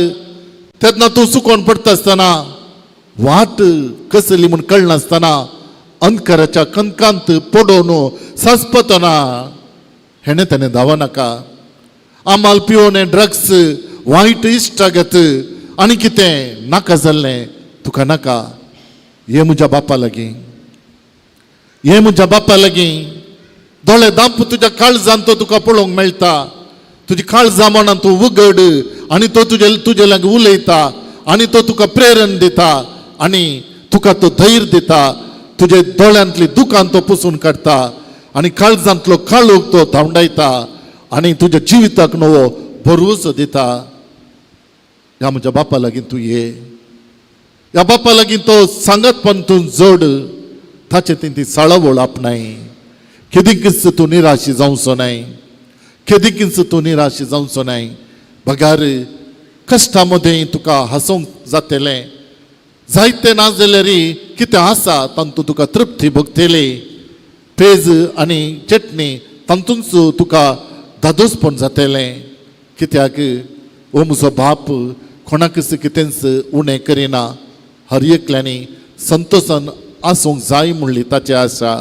तेन्ना तूं चुकोन पडटा आसतना, वाट कसली म्हूण कळनासतना, अंधकाराच्या कणकांत पडोवन सासपतना, हेणें तेणें धांव नाका. आमाल पिवोन, ड्रग्स, वायट इश्टागत आनी कितें नाका जाल्लें तुका नाका. ये म्हज्या बापा लागीं, ये म्हज्या बापा लागीं. दोळे दांप, तुज्या काळजान तो तुका पळोवंक मेळटा. तुजी काळजां मनान तूं उगड आनी तो तुजे लागीं उलयता आनी तो तुका प्रेरण दिता आनी तुका तो धैर्य दिता. तुजे दोळ्यांतली दुकान तो पुसून काडटा आनी काळजांतलो काळोख तो धांवडायता आनी तुज्या जिविताक नवो भरवंसो दिता. ह्या म्हज्या बापा लागीं तूं ये. ह्या बापा लागीं तो सांगत पण तूं जोड, ताचे ती ती साळावळ आपणाय. केदींच तूं निराशी जावचो नाय, केदींच तूं निराशी जावचो नाय. बगार कश्टा मदें तुका हांसोंक जातलें. जायते ना जाल्यार कितें आसा तातूंत तुका तृप्ती भोगतली. पेज आनी चटणी तातूंच तुका दादोसपण जातलें. कित्याक हो म्हजो बाप कोणाकच कितेंच उणें करिना. हर एकल्यांनी संतोशान आसूंक जाय म्हणली ताची आशा.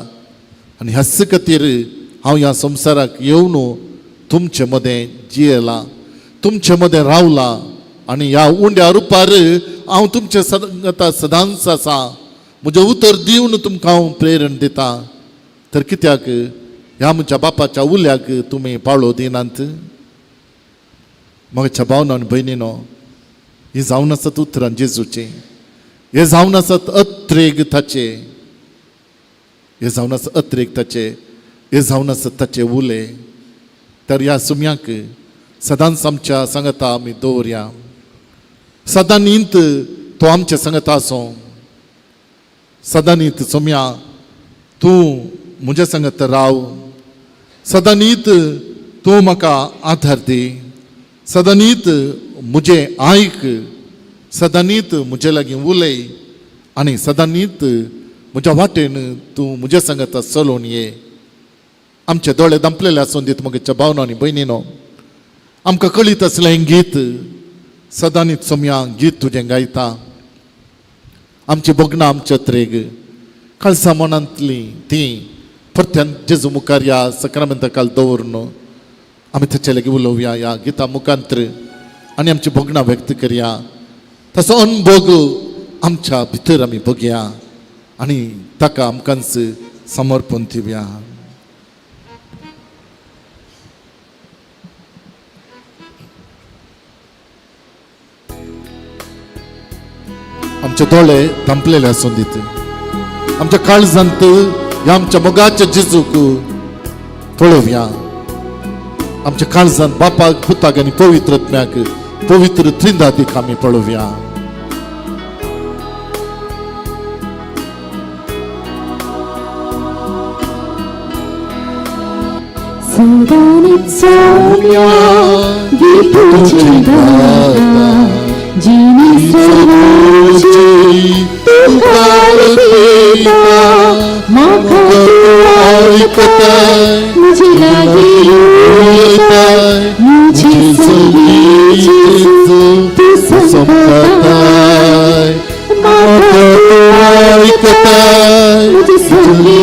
आनी ह्याच खातीर हांव ह्या संवसाराक येवन तुमचे मदें जियेलां, तुमचे मदें रावलां आनी ह्या उंड्या रुपार हांव तुमचे सदां सदांच आसा. म्हजें उतर दिवन तुमकां हांव प्रेरण दितां. तर कित्याक ह्या म्हज्या बापाच्या उल्याक तुमी पाळो दिनात? म्हज्या भावना आनी भयणीनो, ही जावन आसात उतरां जेजूची, हे जावन आसात अत्रेग ताचे, हे जावन आसा अत्रेग ताचे, हे जावन आसात ताचे उले. तर ह्या सुम्याक सदांच आमच्या सांगता आमी दवरया. सदां न्हींत तो आमच्या सांगता आसूं. सदां न्हीत सोम्या तूं म्हज्या सांगत राव. सदां न्हीत तूं म्हाका आधार दी. सदां न्हीत म्हजें आयक. सदां न्हीत म्हजे लागीं उलय आनी सदां न्हीत म्हज्या वाटेन तूं म्हज्या सांगता चलोवन ये. आमचे दोळे दांपलेले आसून दीत म्हज्या भावनो आनी भयणीनो. आमकां कळीत आसलें हें गीत. सदांनीच सोम्या गीत तुजें गायता. आमची भोगणां, आमचे त्रेग, काळसा मनांतली ती परत्यान जेजू मुखार ह्या सक्रामेंता काल दवरून आमी ताचे लागीं उलोवया ह्या गिता मुखांत्र आनी आमची भोगणां व्यक्त करया. ताचो अनभोग आमच्या भितर आमी भोगया आनी ताका आमकांच समर्पण दिवया. आमचे दोळे धांपलेले आसून दित, आमच्या काळजांत ह्या आमच्या मोगाच्या जेजूक पळोवया. आमच्या काळजांत बापाक, पुताक आनी पवित्र आत्म्याक, पवित्र त्रिंदादीक आमी पळोवया. सदानी गीत तुझे गाता, जिनी सर्वोची तुका अर्पिता, म्हाका तूं आयकताय, म्हजे लागीं उलयताय, म्हजे संगी जेजू तूं संपताय, म्हाका तूं आयकताय, म्हजे संगी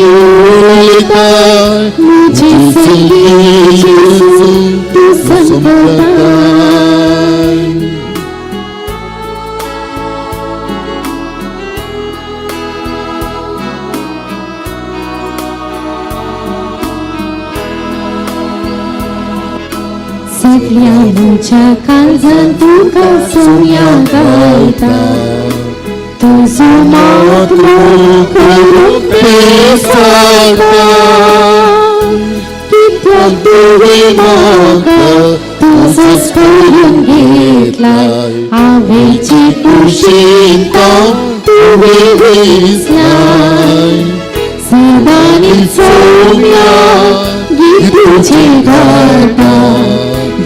उलयताय, म्हजे संगी जेजू तूं संपताय. सगल्या म्हज्या काळजान तुका सोम्या गायता, तुजो मात्मो करूंक पेसाता, कित्याक तुवें म्हाका तुजोच करून घेतलाय, आवयचे कुशीन तुवें विसलाय. सदांनी सोम्या गीत तुझे गाता,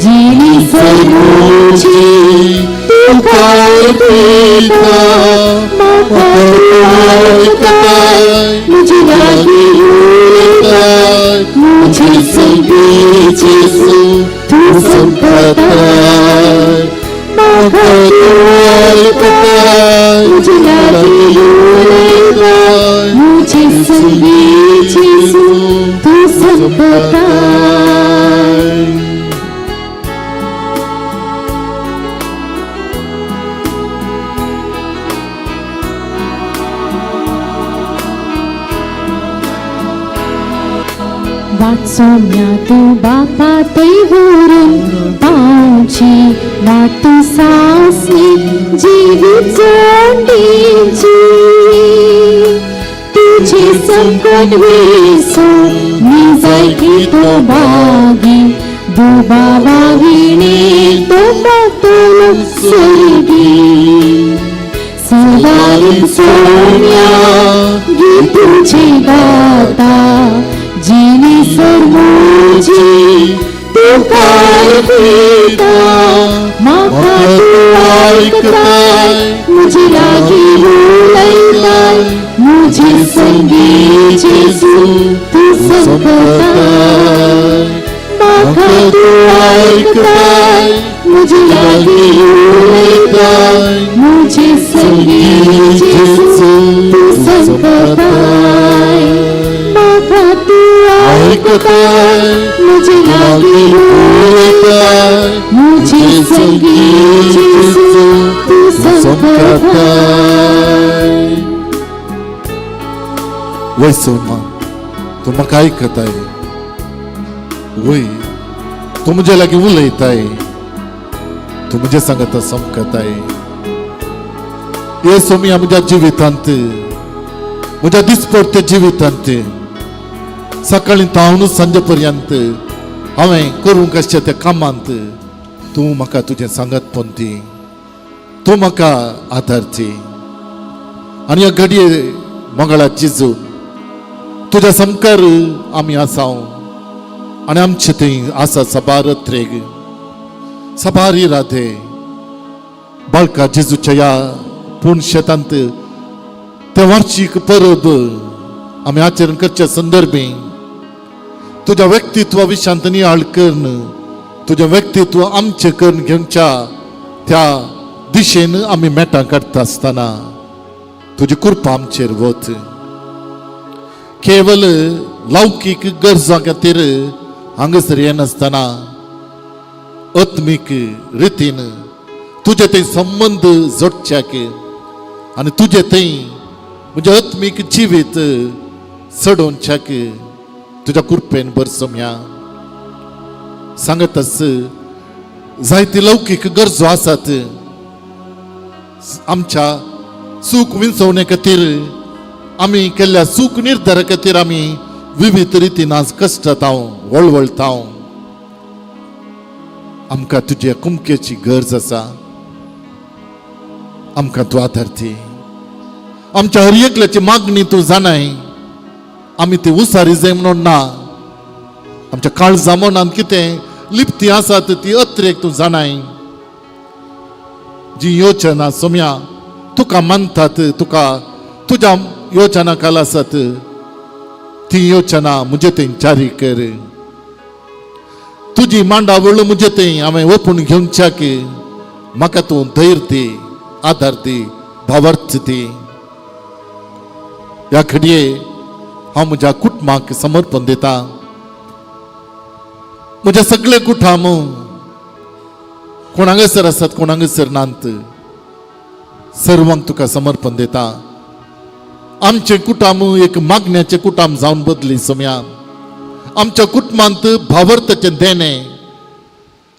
जिनी सर्वोची तुका अर्पिता, म्हाका तूं आयकताय, म्हजे लागीं उलयताय, म्हजे संगी जेजू तूं संपताय, म्हाका तूं आयकताय, म्हजे लागीं उलयताय, म्हजे संगी जेजू तूं संपताय. वाट सोम्या तूं बापा थंय व्हरून पावची, वाट तूं सासणी जिवीत जोडीची, तुझे संकट विसो निजायकी तो बागी, दुबावा विणे तो पावतलो सर्गी. सदां सोम्या गीत तुझे गाता, जिनी सर्वोची तुका अर्पिता, म्हाका तूं आयकताय, म्हजे लागीं उलयताय, म्हजे संगी जेजू तूं संपताय, म्हाका तूं आयकताय, म्हजे लागीं उलयताय, म्हजे संगी जेजू तूं संपताय, म्हाका तूं आयकताय, म्हजे लागीं उलयताय, म्हजे संगी जेजू तूं संपताय. वय सोमा, तूं म्हाका आयकताय, वय तूं म्हज्या लागीं उलयताय, तूं म्हज्या सांगता समकताय. हे सोमिया, म्हज्या जिवितांत, म्हज्या दिसपडत्या जिवितांत, सकाळीं तावन सांजे पर्यंत हांवें करूंक आसच्या त्या कामांत तूं म्हाका तुजें सांगत पंती, तूं म्हाका आदार दी. आनी ह्या घडये मंगळा जेजू, तुज्या सामकार आमी आसा आनी आमचे थंय आसा साबार त्रेग, साबार इरादे. बाळका जेजूच्या ह्या पूण शेतांत ते वार्षीक परब आमी आचरण करच्या संदर्भी तुज्या व्यक्तित्वा विशांत नियाळ करून, तुजें व्यक्तित्व आमचें करून घेवच्या त्या दिशेन आमी मेटां काडटा आसतना तुजी कृपा आमचेर वत. केवल लौकीक गरजां खातीर हांगासर येनासतना आत्मीक रितीन तुजे थंय संबंद जोडच्याक आनी तुजे थंय म्हजें आत्मीक जिवीत चडोवच्याक तुज्या कृपेन भर सोम्या. सांगतच जायती लौकीक गरजो आसात. आमच्या चूक विंचवणे खातीर, आमी केल्ल्या चूक निर्धारा खातीर आमी विविध रितीन आज कश्टताव, वळवळताव. आमकां तुज्या कुमकेची गरज आसा. आमकां तूं आदार दी. आमच्या हर एकल्याची मागणी तूं जाणाय. आमी ती उसारी जाय म्हणून ना. आमच्या काळजा मनांत कितें लिप्ती आसात ती अत्रेक तूं जाणाय. जी योजना सोम्या तुका मानतात, तुका तुज्या योजना खाला आसात, ती योजना म्हजे थंय जारी कर. तुजी मांडावळ म्हजे थंय हांवें ओपून घेवच्याक म्हाका तूं धैर्य दी, आदार दी, भावार्थ दी. ह्या घडये हांव म्हज्या कुटुंबाक समर्पण दिता. म्हज्या सगळे कुटाम कोण हांगासर आसात, कोण हांगासर नात, सर्वांक तुका समर्पण दिता. आमचें कुटाम एक मागण्याचें कुटाम जावन बदली सोम्या. आमच्या कुटुंबांत भावार्थाचें देणें,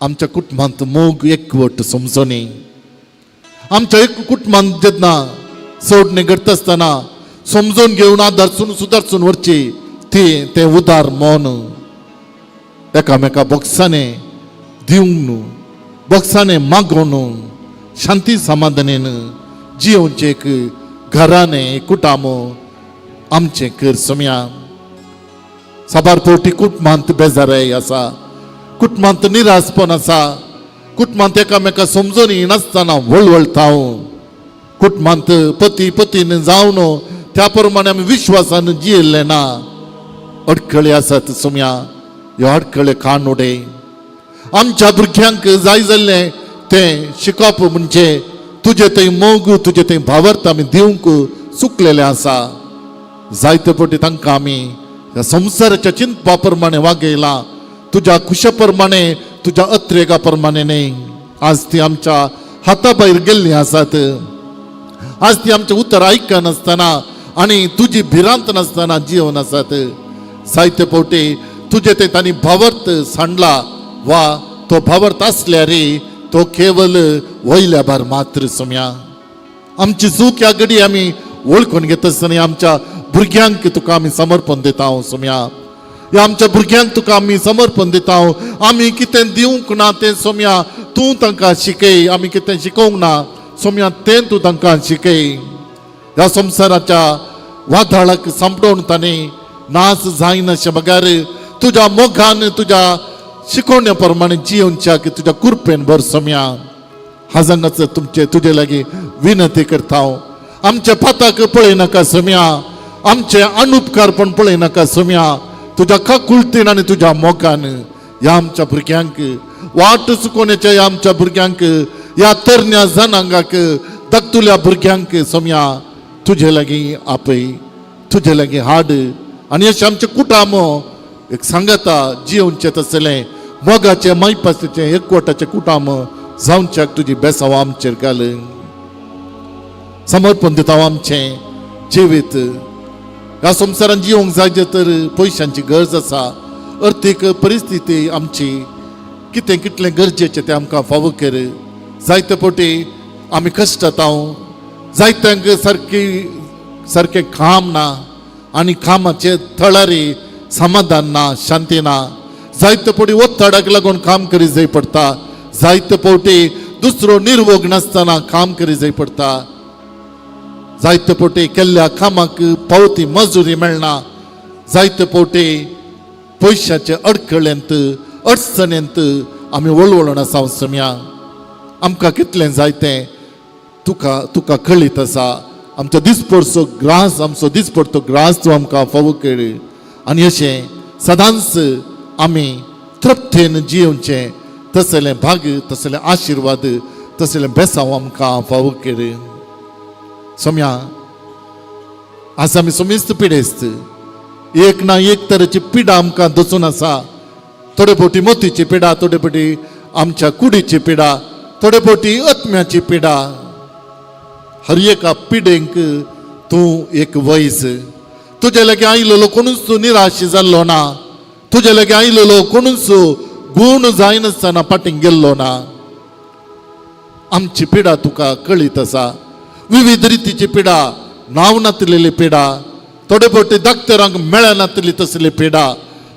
आमच्या कुटुंबांत मोग, एकवट, समजणी. आमच्या एक कुटुंबांत जेन्ना सोडणें घडटा आसतना समजून घेवन आदारसून सुदारसून व्हरची ती तें उदार मन, एकामेका बोक्सांनी दिवंक न्हू, बोक्सांनी मागोवन शांती समाधानेन जियोवचें एक घराणें, कुटाम आमचें कर सोम्या. साबार फावटी कुटुंबांत बेजाराय आसा, कुटुंबांत निरासपण आसा, कुटुंबांत एकामेका समजून नासतना वळवळटा. कुटुंबांत पती पतीन जावन त्या प्रमाणे आमी विश्वासान जियेल्ले ना. अडखळी आसात सोम्या. ह्यो अडखळे काण उडय. आमच्या भुरग्यांक जाय जाल्लें तें शिकप म्हणजे तुजे थंय मोग, तुजे थंय भावार्थ आमी दिवंक चुकलेलें आसा. जायते फावटी तांकां आमी ह्या संवसाराच्या चिंतपा प्रमाणे वागयला, तुज्या खुशा प्रमाणे, तुज्या अत्रेगा प्रमाणे न्हय. आज ती आमच्या हाता भायर गेल्लीं आसात. आज ती आमचें उतर आयकनासतना आनी तुजी भिरांत नासतना जिवन आसात. जायते फावटी तुजे ते तांणी भावार्थ सांडला वा तो भावार्थ आसल्यार तो केवल वयल्या भार मात्र. सोम्या, आमची चूक ह्या घडी आमी वळखून घेत आसतना आमच्या भुरग्यांक तुका आमी समर्पण दिता. सोम्या, ह्या आमच्या भुरग्यांक तुका आमी समर्पण दिता. आमी कितें दिवंक ना तें सोम्या तूं तांकां शिकय. आमी कितें शिकोवंक ना सोम्या तें तूं तांकां शिकय. ह्या संवसाराच्या वादळाक सांपडोवन तांणी नाश जायनाशें बगर तुज्या मोगान, तुज्या शिकवण्या प्रमाणे जियोवच्याक तुज्या कृपेन भर सोम्या. हांगाच तुमचे तुजे लागीं विनंती करता. आमच्या पाताक पळय नाका सोम्या, आमचे अनुपकारपण पळय नाका सोम्या. तुज्या काकुळतीन आनी तुज्या मोगान ह्या आमच्या भुरग्यांक, वाट चुकोवण्याच्या ह्या आमच्या भुरग्यांक, ह्या तरण्या जनांगाक, धाकटुल्या भुरग्यांक सोम्या तुजे लागीं आपय, तुजे लागीं हाड आनी अशें आमचें कुटाम एक सांगता जियोवचें तसलें मोगाचें, मायपासाचें, एकवटाचें कुटाम जावच्याक तुजी बेसांव आमचेर घाल. समर्पण दिता आमचें जिवीत. ह्या संवसारान जिवंक जाय तर पयशांची गरज आसा. अर्थीक परिस्थिती आमची कितें कितलें गरजेचें तें आमकां फावो कर. जायते फावटी आमी कश्टता. जायत्यांक सारकी सारकें काम ना आनी कामाचे थळारी समाधान ना, शांती ना. जायते फावटी ओत्तडाक लागून काम करी जाय पडटा. जायते फावटी दुसरो निर्वोग नासतना काम करी जाय पडटा. जायते फावटी केल्ल्या कामाक पावती मजुरी मेळना. जायते फावटी पयशाचे अडखळेंत, अडचणेंत आमी वळवळून आसा. सोम्या, आमकां कितलें जाय तें तुका तुका कळीत आसा. आमचो दिसपडचो ग्रास, आमचो दिसपडतो ग्रास तूं आमकां फावो कर आनी अशें सदांच आमी तृप्तेन जियोवचें तसलें भाग, तसलें आशिर्वाद, तसलें बेसांव आमकां फावो कर. सोम्या, आज आमी समेस्त पिडेस्त. एक ना एक तरेची पिडा आमकां दसून आसा. थोडे फावटी मोतीची पिडा, थोडे फावटी आमच्या कुडीची पिडा, थोडे फावटी आत्म्याची पिडा. हर एका पिडेंक तूं एक वैज. तुजे लागीं आयलेलो कोणूच निराश जाल्लो ना, तुजे लागीं आयलेलो कोणूच गूण जायनासतना फाटीं गेल्लो ना. आमची पिडा तुका कळीत आसा. विविध रितीची पिडा, नांव नातलेली पिडा, थोडे फावटी डॉक्टरांक मेळनातली तसली पिडा,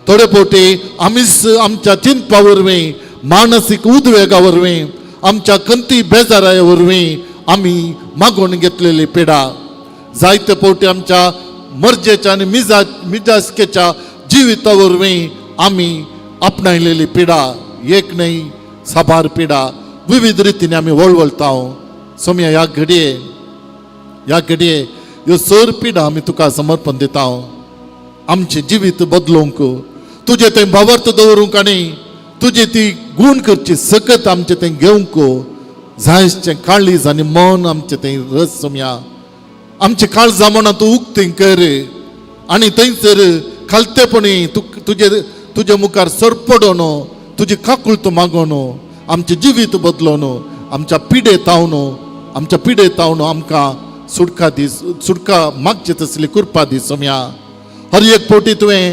थोडे फावटी आमीच आमच्या चिंतपा वरवीं, मानसीक उद्वेगा वरवीं, आमच्या खंती बेजारा वरवीं आमी मागोवन घेतलेली पिडा. जायते फावटी आमच्या मर्जेच्या आनी मिजासकेच्या जिविता वरवीं आमी आपणायलेली पिडा. एक न्हय, साबार पिडा विविध रितीने आमी वळवळता. सोम्या, ह्या घडये ह्यो सर पिडा आमी तुका समर्पण दिता. आमचें जिवीत बदलूंक, तुजें थंय भावार्थ दवरूंक आनी तुजी ती गूण करची सकत आमचें थंय घेवंक जायचें काळीज आनी मन आमचें थंय रस. सोम्या, आमचें काळजां मनां तूं उक्तें कर आनी थंयसर खालतेपणी तूं तुजे तुजे मुखार सरपडोन, तुजी काकुळट मागोन, आमचें जिवीत बदलोन, आमच्या पिडे तावन आमकां सुटका दी. सुटका मागचे तसली कृपा दी सोम्या. हर एक फावटी तुवें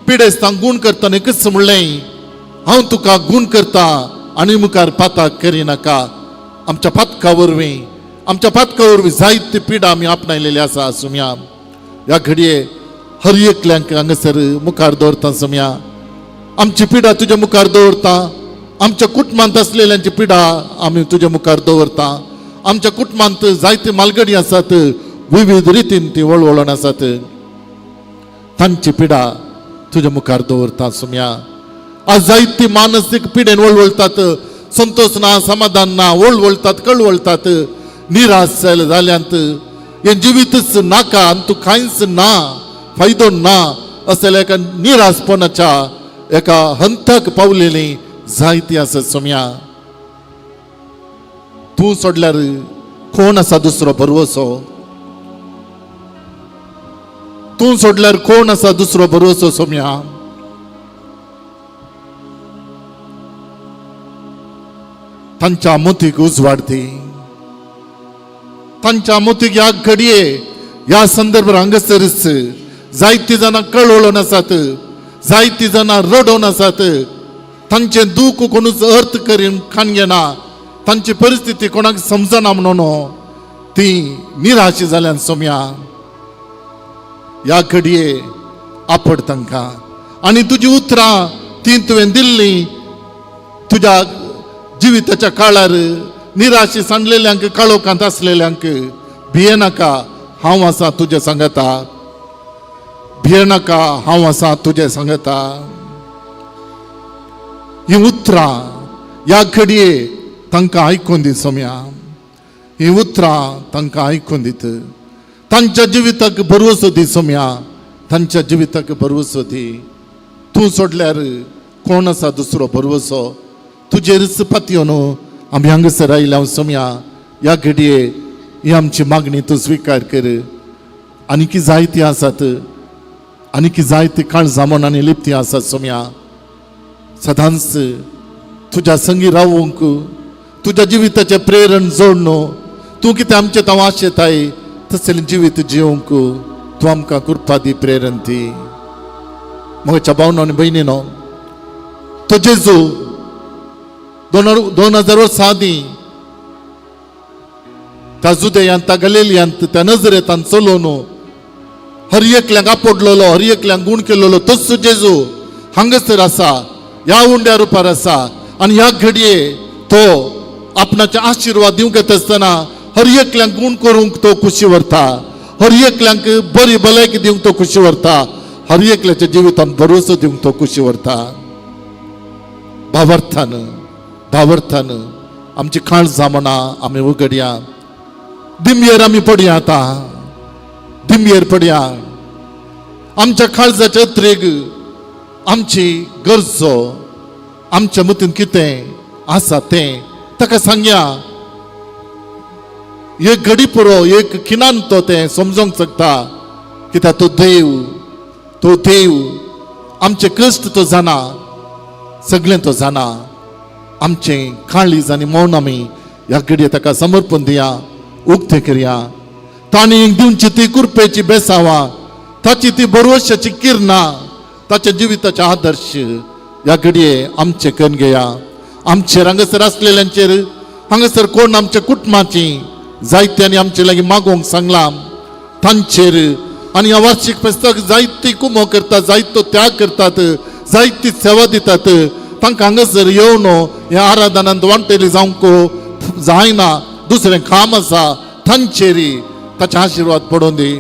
पिडेस्तांक गूण करतना एकच म्हणलें, हांव तुका गूण करता आनी मुखार पाताक करिनाका. आमच्या पातका वरवीं जायती पिडा आमी आपणायलेली आसा सोम्या. ह्या घडये हर एकल्यांक हांगासर मुखार दवरता सोम्या. आमची पिडा तुज्या मुखार दवरता. आमच्या कुटुंबांत आसलेल्यांची पिडा आमी तुज्या मुखार दवरता. आमच्या कुटुंबांत जायती मालगडी आसात, विविध रितीन ती वळवळून आसात. तांची पिडा तुज्या मुखार दवरता सोम्या. आज जायती मानसीक पिडेन वळवळतात, संतोष ना, समाधान ना, वळवळतात, कळवळतात, निराश जाल्यांत. हें जिवीतच नाका आनी तूं कांयच ना, फायदो ना असल्या एका निराशपणाच्या एका हंताक पावलेली जायती आसा सोम्या. तूं सोडल्यार कोण आसा दुसरो भरवसो? तूं सोडल्यार कोण आसा दुसरो भरवसो सोम्या? तांच्या मोतीक उजवाड दी. तांच्या मोतीक ह्या घडये ह्या संदर्भार हांगासरच जायती जाणां कळवळून आसात, जायती जाणां रडोवन आसात. तांचें दूख कोणूच अर्थ करीन खान घेना, तांची परिस्थिती कोणाक समजना म्हणून ती निराशी जाल्यान सोम्या. ह्या घडये आपड तांकां आनी तुजी उतरां ती तुवें दिल्ली तुज्या जिविताच्या काळार निराशी सांडलेल्यांक, काळोखांत आसलेल्यांक, भिये नाका, हांव आसा तुज्या सांगता. भिये नाका, हांव आसा तुज्या सांगता. ही उतरां ह्या घडये तांकां आयकून दी सोम्या. ही उतरां तांकां आयकून दीत तांच्या जिविताक भरवसो दी सोम्या. तांच्या जिविताक भरवसो दी. तूं सोडल्यार कोण आसा दुसरो भरवसो? तुजेरच पातयो न्हू आमी हांगासर आयल्या सोम्या. ह्या घडये ही आमची मागणी तूं स्विकार कर. आनीकी जायती आसात, आनीकी जायती काळजां मनांनी लिपती आसात सोम्या. सदांच तुज्या संगी रावूंक, तुज्या जिविताचें प्रेरण जोडून, तूं कितें आमचें तांव आशेताय तसलें जिवीत जिवंक तूं आमकां कृपा दी, प्रेरण दी. म्हज्या भावनो आनी भयणीनो, तो जेजू 2000 वर्सां आदीं त्या जुदयांत, त्या गलेलियांत, त्या नजरेतान चलोवन हर एकल्यांक आपडलेलो, हर एकल्यांक गूण केलेलो तोच जेजू हांगासर आसा, ह्या उंड्या रुपार आसा. आनी ह्या घडये तो आपणाचे आशिर्वाद दिवंक येता आसतना हर एकल्यांक गूण करूंक तो खुशी व्हरता. हर एकल्यांक बरी भलायकी दिवंक तो खुशी व्हरता. हर एकल्याच्या जिवितांत भरोसो दिवंक तो खुशी व्हरता. भावार्थान, भावार्थान आमची काळजां मनां आमी उगडया. दिमयेर आमी पडया, आतां दिमयेर पडया. आमच्या काळजाच्या अत्रेग आमची गरजो, आमच्या मतीन कितें आसा तें ताका सांगया. एक घडी पुरो, एक खिणान तो तें समजोंक शकता, कित्याक तो देव. तो देव आमचे कश्ट तो जाणा, सगळें तो जाणा. आमचें काळीज आनी मौन आमी ह्या घडये ताका समर्पण दिया, उक्तें करया. तांणी दिवची ती कृपेची बेसावा, ताची ती भरवशाची किरणां, ताच्या जिविताचे आदर्श ह्या घडये आमचे करून घेया. आमचेर हांगासर आसलेल्यांचेर, हांगासर कोण आमच्या कुटुंबाची जायत्यांनी आमचे लागीं मागोवंक सांगलां तांचेर, आनी ह्या वार्षिक फेस्ताक जायती कुमो करतात, जायतो त्याग करतात, जायती सेवा दितात. तांकां हांगासर येवन ह्या आराधनांत वांटेली जावंक जायना, दुसरें काम आसा, तांचेर ताचे आशिर्वाद पडून दी.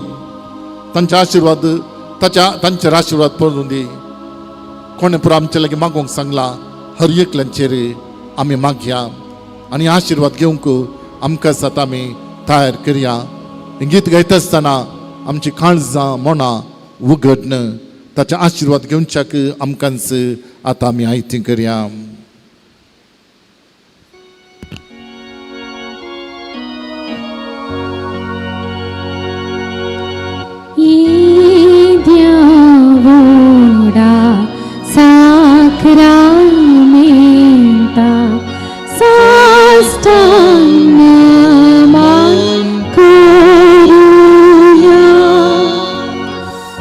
तांचे आशिर्वाद ताच्या तांचेर आशिर्वाद पडून दी. कोणें पुरो आमचे लागीं मागोवंक सांगलां, हर एकल्यांचेर आमी मागया आनी आशिर्वाद घेवंक आमकां सात आमी तयार करया. गीत गायता आसतना आमची काळजां मनां उगडन ताचे आशिर्वाद घेवच्याक आमकांच आतां आमी आयती करया. Diavola sacramenta sastana करुया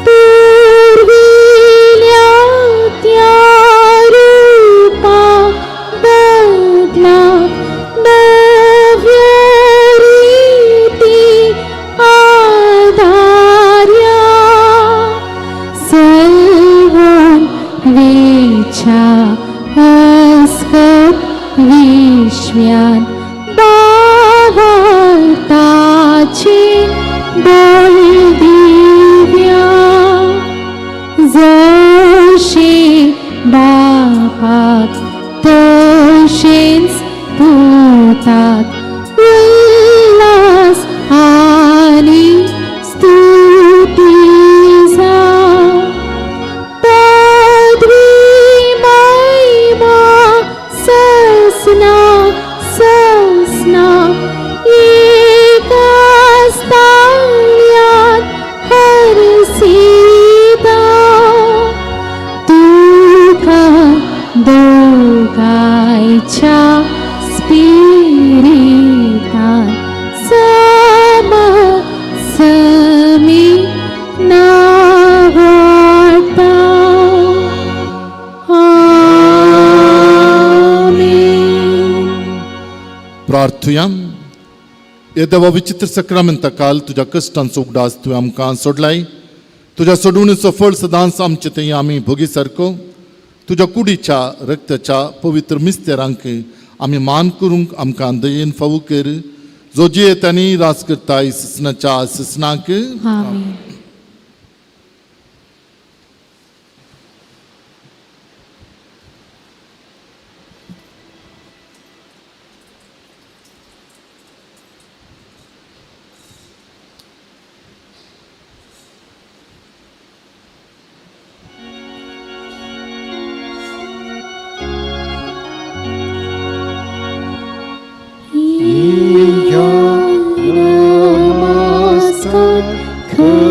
पूर्विल्या त्या रूपा बदला नव्या रीती आधार्या सलवून वेच्या अस्कत विश्व्यान बावळताची बोल दिव्या जशी बापाक तशेंच पुताक उल्हास आनी स्तुती जावं. पदवी महिमा ससना ससना एकाच ताळ्यात हरसिता तुका दोगांयच्या स्पिरितान सम समी नावाडता. आमेन. प्रार्थुया. हे देवा, विचित्र सक्रामेंता काल तुज्या कश्टांचो उगडास तुवें आमकां सोडलाय. तुज्या सोडवणीचो फळ सदांच आमचे थंय आमी भोगी सारको तुज्या कुडीच्या रक्ताच्या पवित्र मिस्तेरांक आमी मान करूंक आमकां दयेन फावो कर, जो जियेत आनी राज करताय ससनाच्या ससनाक. आमेन. नमस्कार खऱ्या.